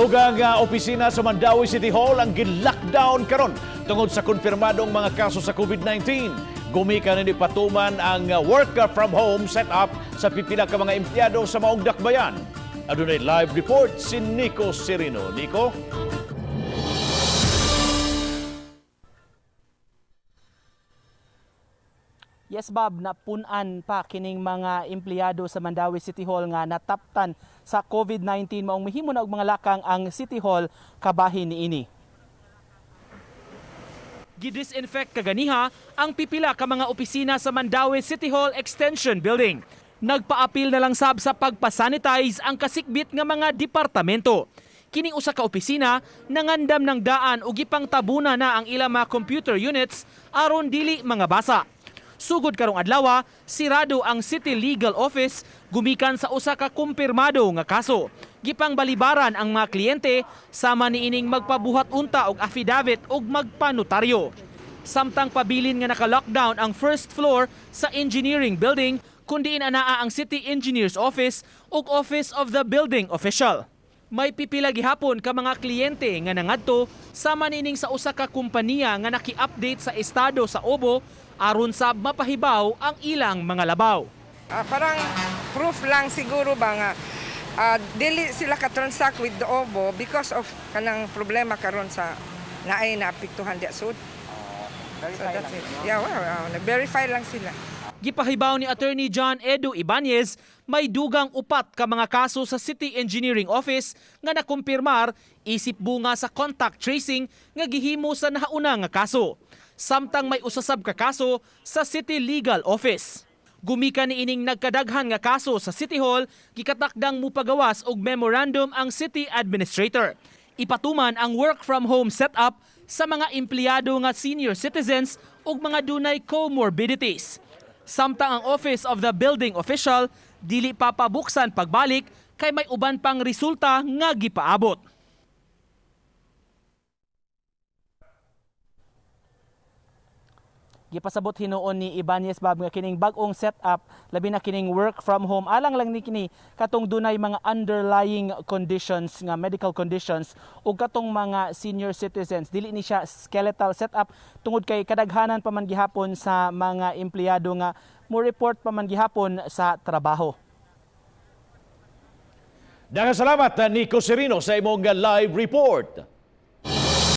Dugang opisina sa Mandaue City Hall ang gin-lockdown karon tungod sa konfirmadong mga kaso sa COVID-19. Gumikan ni patuman ang work from home setup sa pipila ka mga empleyado sa maong dakbayan. Adunay live report si Nico Serino. Nico? Yes, Bob, napun-an pa kining mga empleyado sa Mandaue City Hall nga nataptan sa COVID-19, maong mihimo na og mga lakang ang City Hall kabahin niini. Gidisinfect kaganiha ang pipila ka mga opisina sa Mandaue City Hall Extension Building. Nagpaapil na lang sab sa pagpasanitize ang kasikbit nga mga departamento. Kining usa ka opisina nangandam ng daan og gipangtabuna na ang ilang mga computer units aron dili mga basa. Sugod karong adlaw, sirado ang City Legal Office gumikan sa usa ka kumpirmado nga kaso. Gipang balibaran ang mga kliyente sama niining magpabuhat unta og affidavit ug magpanotaryo. Samtang pabilin nga naka-lockdown ang first floor sa engineering building kun diin anaa ang City Engineer's Office ug Office of the Building Official. May pipila gihapon ka mga kliyente nga nangadto sama niining sa usa ka kompanya nga naki-update sa estado sa obo aron sab mapahibaw ang ilang mga labaw. Parang proof lang siguro ba nga dili sila ka-transact with the obo because of kanang problema karon sa naay naapektuhan diya sud. So that's it. Yeah, well, nag-verify lang sila. Gipahibaw ni Attorney John Edu Ibanez, may dugang upat ka mga kaso sa City Engineering Office nga nakumpirmar isip bunga sa contact tracing nga gihimo sa nahauna nga kaso. Samtang may usasab ka kaso sa City Legal Office. Gumikan ni ining nagkadaghan nga kaso sa City Hall, gikatakdang mupagawas og memorandum ang City Administrator. Ipatuman ang work from home setup sa mga empleyado nga senior citizens ug mga dunay comorbidities. Samtang ang Office of the Building Official dili pa pabuksan pagbalik kay may uban pang resulta nga gipaabot. Gipasabot hinuon ni Ibanez, Bob, nga kining bag-ong setup, labi na kining work from home, alang lang ni kini katong dunay mga underlying conditions nga medical conditions ug katong mga senior citizens. Dili ni siya skeletal setup tungod kay kadaghanan pa man gihapon sa mga empleyado nga mo report pa man gihapon sa trabaho. Daghang salamat, Nico Serino, sa imong live report.